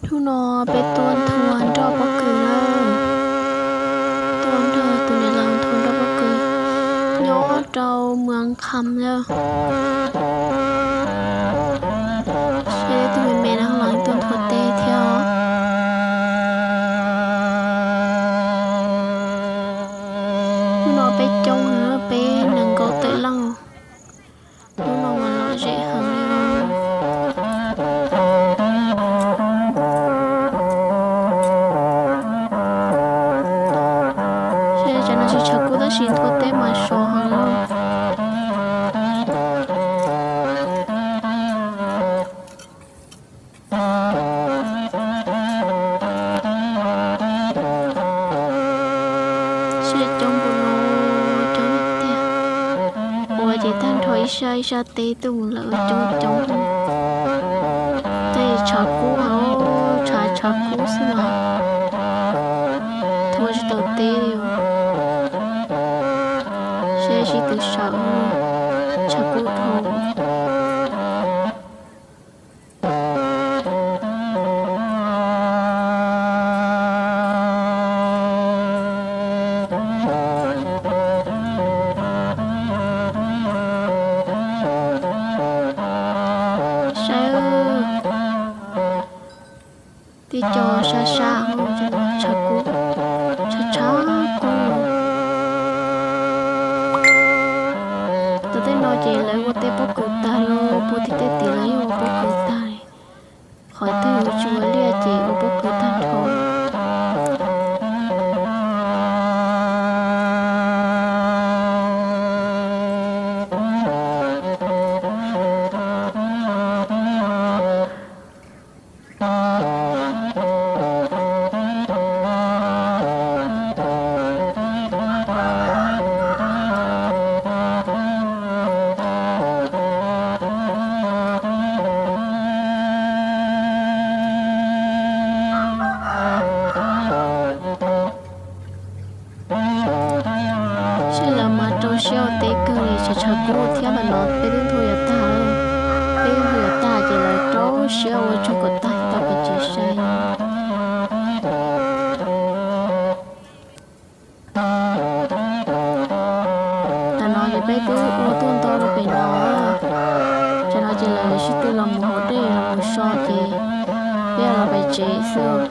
Hnub no peb tuaj nthua nroj pob kws na, tuaj nrog tus niam laus nthua nroj pob kws nyob rau Muas Kham na. Seb tus me me no los tuaj nthua teb thiab. Hnub no peb coob, peb nees nkaum tawm leej. Hnub no mas lom zem heev li. Seb, tsam no tsis tshav kub tab sis nthua teb mas sov heev li. Seb coob npaum no, coob tiag. Ua ces tag nrho ib sab ib sab teb tuaj mus lawm coob coob. Tej tshav kub, tshav tshav kub xwb mas nthua tsis tau teb li. Seb sib tw sawv, tshav kub dhau. Saib, tib co sab sab, tshav kub, tshav tshav kub. Tom tej no ces lawv ua teb pob kws tag lawm, puag tim tej tid lawv yeej ua pob kws tag li. Qhov twg tsis ua liaj ces ua pob kws tag nrho. Seb lawv mas rau siab ua teb kawg li, tshav tshav kub thiab mas no peb twb nthua yuav tag, peb nthua yuav tag ces lawv rau siab ua tsuag kom tag tau pes tsev sai. Tam no ces peb twb ua tuaj ntau rau pem no. Tam no ces lawv sib tw los mus haus dej los mus so ces peb los pem tsev xwb.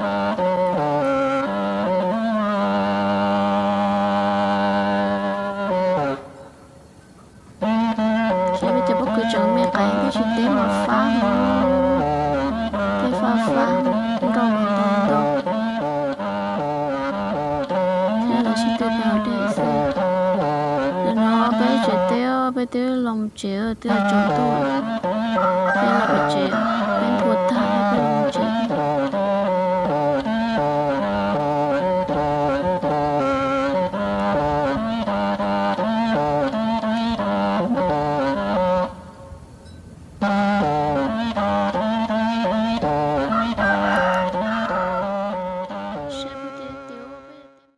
Saib peb cov pob kws tseem me qais tab sis teb mas fab, teb fab fab, nroj mas ntau ntau. Thiab los sib tw pem haus dej xwb. Nim no peb tsev teb peb twb los mus tsev twb tsaus ntuj, peb los pem tsev, peb nthua tag.